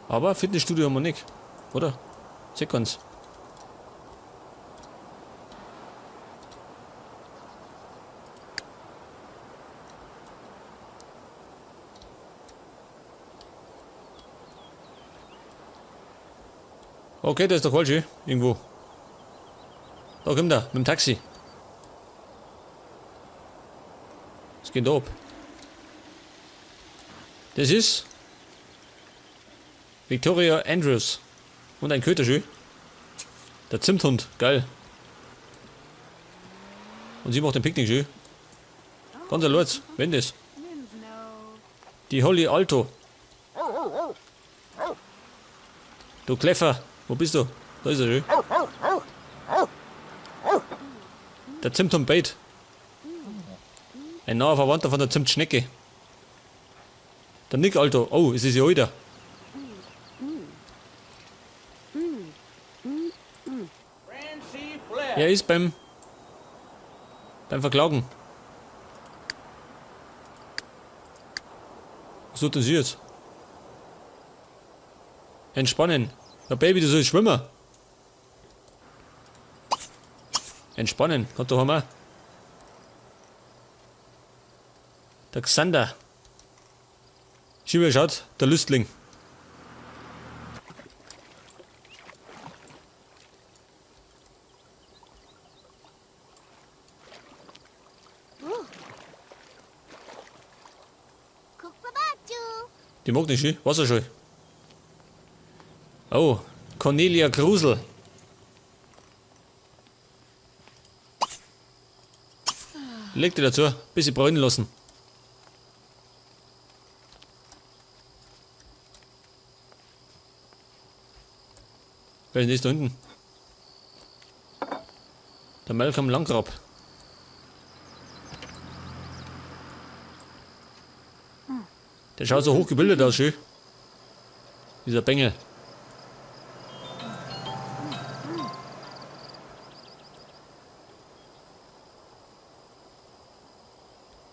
Aber Fitnessstudio haben wir nicht, oder? Seconds. Okay, der ist doch falsch, irgendwo. Da kommt er, mit dem Taxi. Was geht da ab? Das ist Victoria Andrews. Und ein Köter, schön. Der Zimthund, geil. Und sie macht den Picknick, schön. Ganz allein, wenn das. Die Holly Alto. Du Kleffer, wo bist du? Da ist er schön. Der Zimthund Bait. Ein naher Verwandter von der Zimtschnecke. Der Nick Alto. Oh, es ist ja wieder. Er ist beim Verklagen. Was tut denn sie jetzt? Entspannen. Ja, Baby, du sollst schwimmen. Entspannen. Kommt doch einmal. Der Xander. Schau, wie er schaut, der Lüstling. Die mag nicht, schön. Wasser schon. Oh, Cornelia Grusel. Leg dir dazu, bisschen bräunen lassen. Wer ist denn das da hinten? Der Malcolm Landgrab. Der schaut so hochgebildet aus, schön. Dieser Bengel.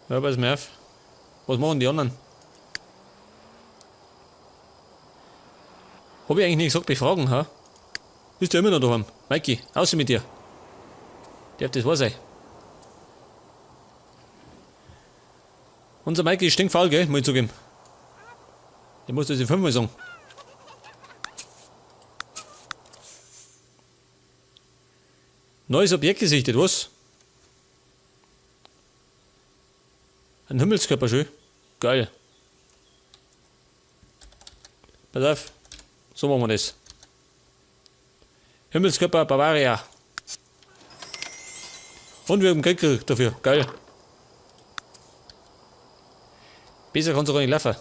Ja, pass mir auf. Was machen die anderen? Hab ich eigentlich nicht gesagt, befragen, ha? Bist du immer noch daheim? Mikey, außer mit dir. Darf das wahr sein? Unser Mikey ist stinkfaul, gell? Muss ich zugeben. Der muss das ja fünfmal sagen. Neues Objekt gesichtet, was? Ein Himmelskörper, schön. Geil. Pass auf. So machen wir das. Himmelskörper Bavaria. Und wir haben Geld gekriegt dafür. Geil. Besser kann's doch gar nicht laufen.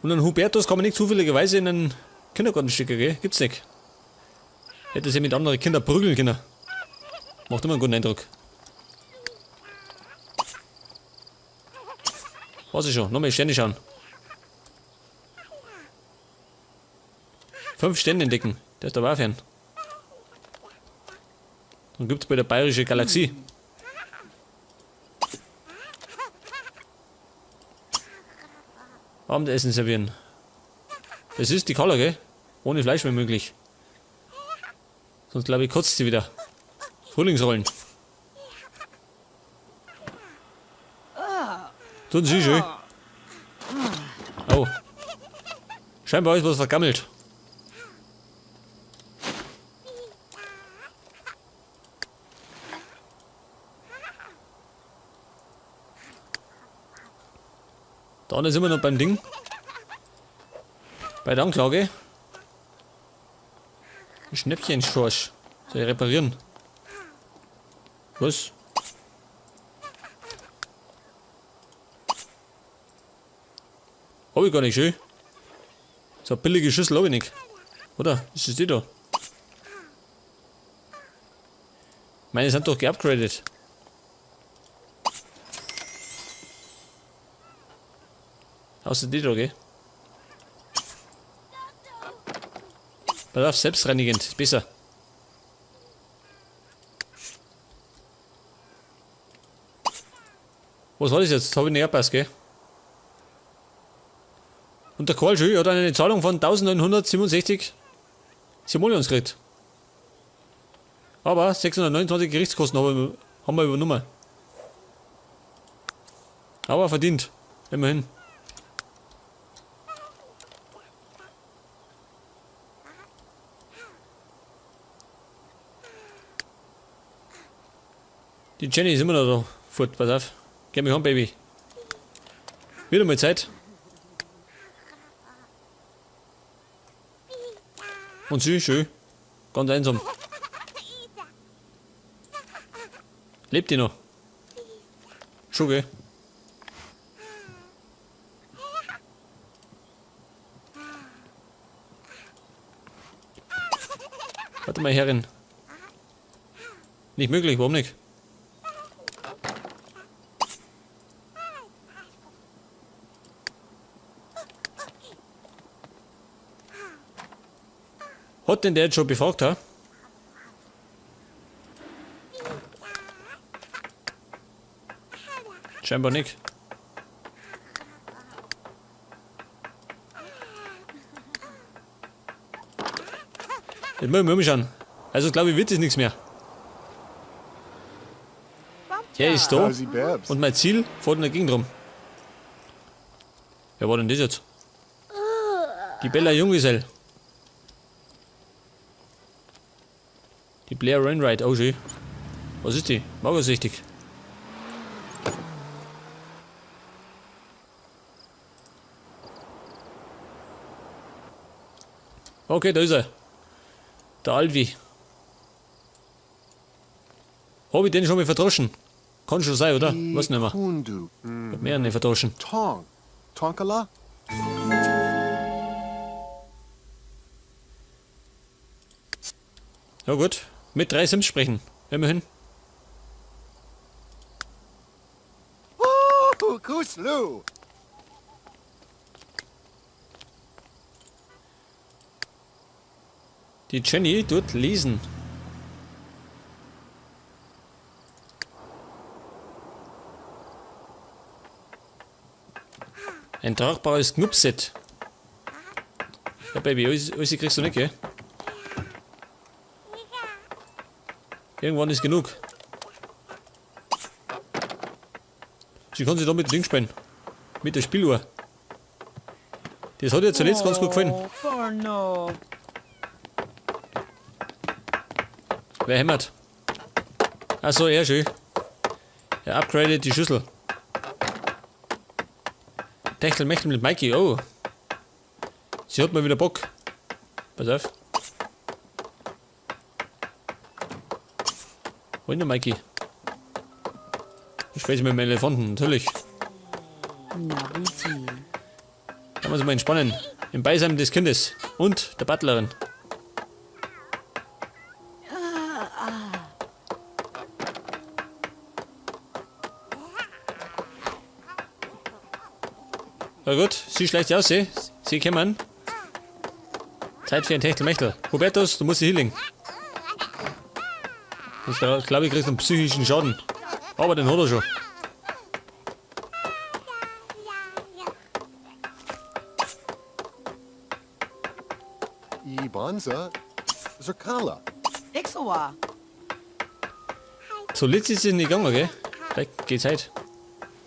Und einen Hubertus kann man nicht zufälligerweise in einen Kindergarten schicken, gell? Gibt's nicht. Hätte sie mit anderen Kindern prügeln können. Macht immer einen guten Eindruck. Weiß ich schon. Nochmal Sterne schauen. 5 Sterne entdecken. Der ist aber auch fern. Dann gibt's bei der Bayerische Galaxie. Abendessen servieren. Das ist die Carla, gell? Ohne Fleisch wenn möglich. Sonst glaube ich kotzt sie wieder. Frühlingsrollen. Tun sie schön. Oh. Scheinbar ist was vergammelt. Da sind wir noch beim Ding. Bei der Anklage. Ein Schnäppchen-Schorsch. Soll ich reparieren? Was? Hab ich gar nicht schön. So eine billige Schüssel hab ich nicht. Oder? Ist das die da? Meine sind doch geupgradet. Außer die da, gell? Pass auf, selbstreinigend, ist besser. Was war das jetzt? Das hab ich nicht gepasst, gell? Und der Karl Schü hat eine Zahlung von 1967 Simoleons gekriegt. Aber 629 Gerichtskosten haben wir übernommen. Aber verdient. Immerhin. Die Jenny ist immer noch da. Fort, pass auf. Geh mich heim, Baby. Wieder mal Zeit. Und sie, schön. Ganz einsam. Lebt die noch? Schon, gell? Warte mal, Herrin. Nicht möglich, warum nicht? Hat denn der jetzt schon befragt, ha? Scheinbar nicht. Jetzt muss ich mich umschauen. Also glaube ich, wird es nichts mehr. Er ist da und mein Ziel fährt in der Gegend rum. Wer war denn das jetzt? Die Bella Junggesell. Die Blair Wainwright, oh schön. Was ist die? Magersüchtig. Okay, da ist er. Der Alvi. Hab ich den schon mal verdroschen? Kann schon sein, oder? Weiß nicht mehr. Kundu. Hab mehr nicht verdroschen. Tong. Tonkala? Ja gut. Mit 3 Sims sprechen. Immerhin. Woo, Kuslu. Die Jenny tut lesen. Ein tragbares Knupset. Ja, Baby, alles kriegst du nicht, gell? Irgendwann ist genug. Sie kann sich da mit dem Ding spielen. Mit der Spieluhr. Das hat ihr zuletzt ganz gut gefallen. Oh, Wer hämmert? Achso, er schön. Er upgradet die Schüssel. Techtelmechtel mit Mikey, oh. Sie hat mal wieder Bock. Pass auf. Wo ist denn der Mikey? Ich spreche mit dem Elefanten, natürlich. Kann man sich mal entspannen. Im Beisein des Kindes und der Butlerin. Na gut, sie schleicht aus, sie. Sie kommen. Zeit für ein Techtelmechtel. Hubertus, du musst sie healing. Ich glaube, ich kriegst einen psychischen Schaden. Aber den hat er schon. Ibanza. Zerkala. Ixowa. Zuletzt ist es nicht gegangen, gell? Vielleicht geht's heute.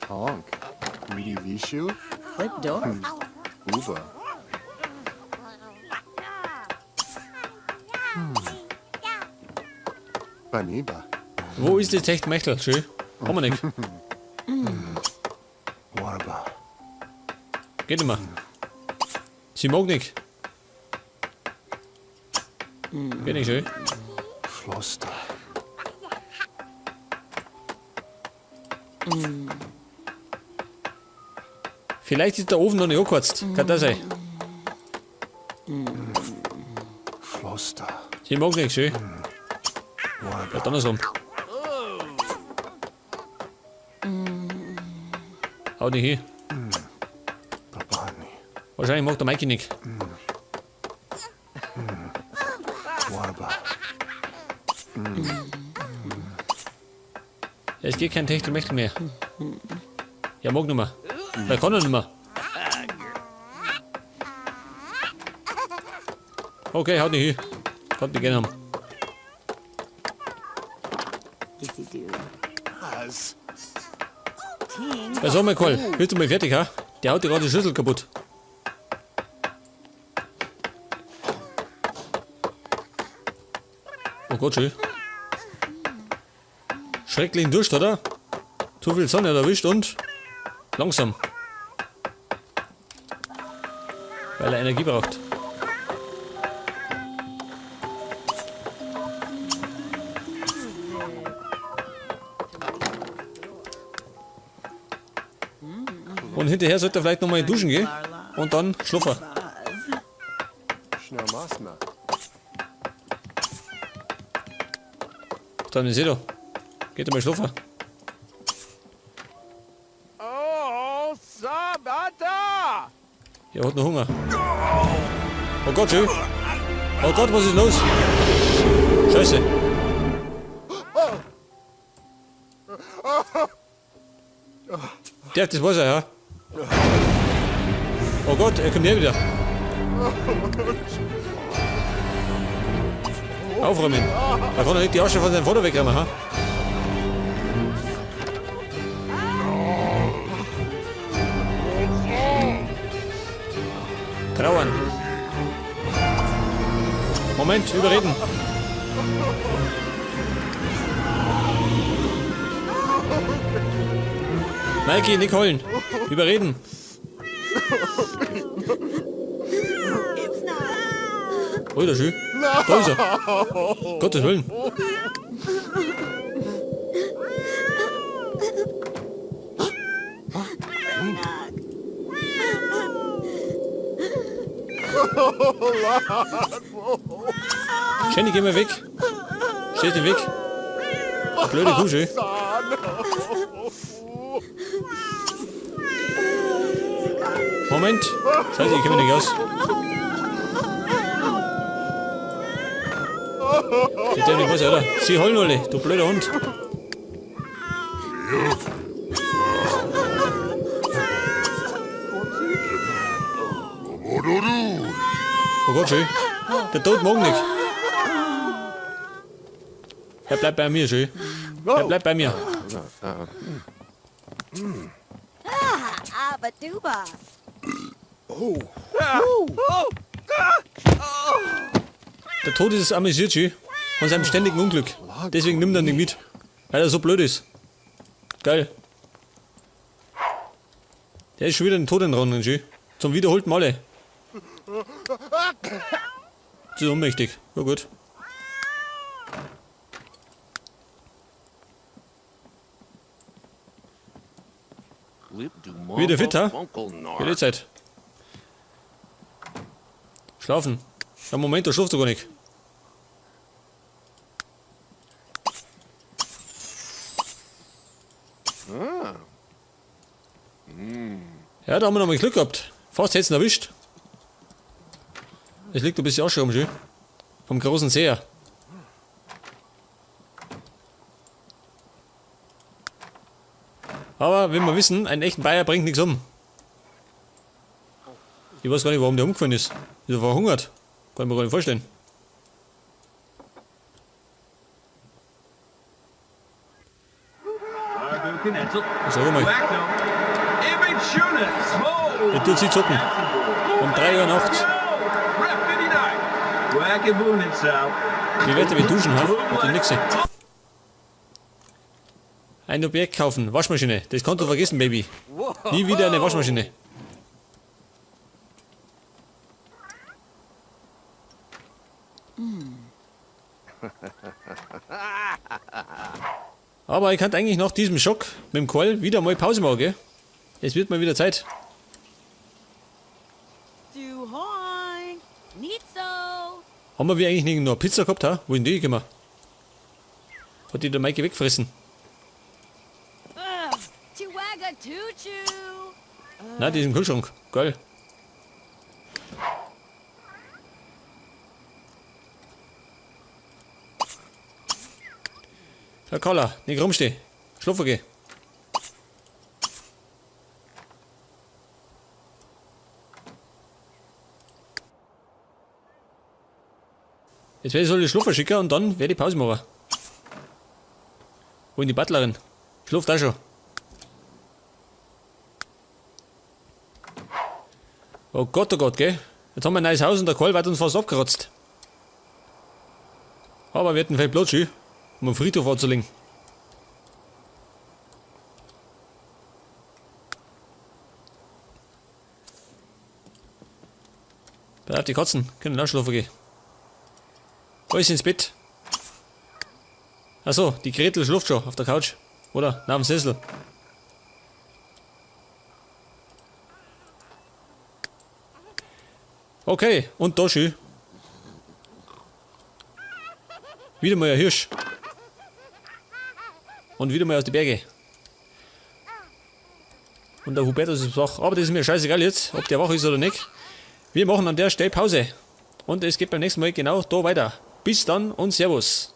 Honk. Midi Vishu. Flip door. Uba. Baniba. Wo ist das Techtelmechtel? Schön. Haben wir nicht. Warba. Geht nicht mehr. Sie mag nicht. Geht nicht schön. Flosta. Vielleicht ist der Ofen noch nicht angeheizt. Kann das sein? Flosta. Sie mag nicht, schön. Vielleicht andersrum. Hau nicht hin. Babani. Wahrscheinlich mag der Mikey nicht. Warba. Es geht kein Techtelmechtel mehr. Er mag nicht mehr. Er kann nicht mehr. Okay, haut nicht hin. Kann nicht gerne haben. Ja, sag mal, Karl, bist du mal fertig, ha? Der haut dir gerade die Schüssel kaputt. Oh Gott, schön. Schrecklichen Durst, oder? Zu viel Sonne hat erwischt und langsam. Weil er Energie braucht. Und hinterher sollte er vielleicht nochmal duschen gehen und dann schlafen. Dann ist er da. Geht er mal schlafen. Oh, Sabata! Er hat noch Hunger. Oh Gott, schön. Oh Gott, was ist los? Scheiße. Der, das war's ja, ja. Oh Gott, er kommt her wieder. Aufräumen. Er kann doch nicht die Asche von seinem Vater wegräumen, ha? Trauern. Moment, überreden. Mikey, nicht heulen. Überreden. Oh, der schön. Da ist er. Gottes Willen. Jenny, geh mal weg. Steht im Weg. Blöde Kuh, schön. Moment. Scheiße, ich komme nicht aus. Die der nicht was, oder? Sie heulen alle, du blöder Hund. Oh Gott, schön. Der Tod mag nicht. Er bleibt bei mir, schön. Er bleibt bei mir. Der Tod ist amüsiert, schön. Von seinem ständigen Unglück. Deswegen nimmt er nicht mit. Weil er so blöd ist. Geil. Der ist schon wieder in den Tod entronnen, schön. Zum wiederholten Male. Das ist ohnmächtig. Ja gut. Wieder fit, ha? Wieder Zeit. Schlafen. Ja, Moment, da schlaft du gar nicht. Ja, da haben wir noch mal Glück gehabt. Fast hätt's ihn erwischt. Es liegt ein bisschen Asche rum, schön. Vom großen Seher. Aber, wenn wir wissen, einen echten Bayer bringt nichts um. Ich weiß gar nicht, warum der umgefallen ist. Ist er verhungert? Kann ich mir gar nicht vorstellen. Sag mal. Er tut sie zucken. Um 3 Uhr nachts. Wie wird er mit duschen, ha? Hat er nix. Ein Objekt kaufen. Waschmaschine. Das kannst du vergessen, Baby. Nie wieder eine Waschmaschine. Aber ich kann eigentlich nach diesem Schock mit dem Karl wieder mal Pause machen, gell? Es wird mal wieder Zeit. Haben wir eigentlich nicht noch eine Pizza gehabt, ha? Wo ist denn die gekommen? Hat die der Maike weggefressen? Nein, die ist im Kühlschrank. Geil. Herr Carla, nicht rumstehen. Schlafen gehen. Jetzt werde ich soll ich schlafen schicken und dann werde ich Pause machen. Wo ist die Butlerin? Schlaft auch schon. Oh Gott, gell? Jetzt haben wir ein neues Haus und der Karl wird uns fast abgerotzt. Aber wir hätten vielleicht Platz, schön, um einen Friedhof anzulegen. Pass auf, die Katzen können auch schlafen gehen. Alles ins Bett. Achso, die Gretel schläft schon auf der Couch. Oder? Na, am Sessel. Okay, und da schön. Wieder mal ein Hirsch. Und wieder mal aus den Bergen. Und der Hubertus ist wach. Aber das ist mir scheißegal jetzt, ob der wach ist oder nicht. Wir machen an der Stelle Pause. Und es geht beim nächsten Mal genau da weiter. Bis dann und Servus.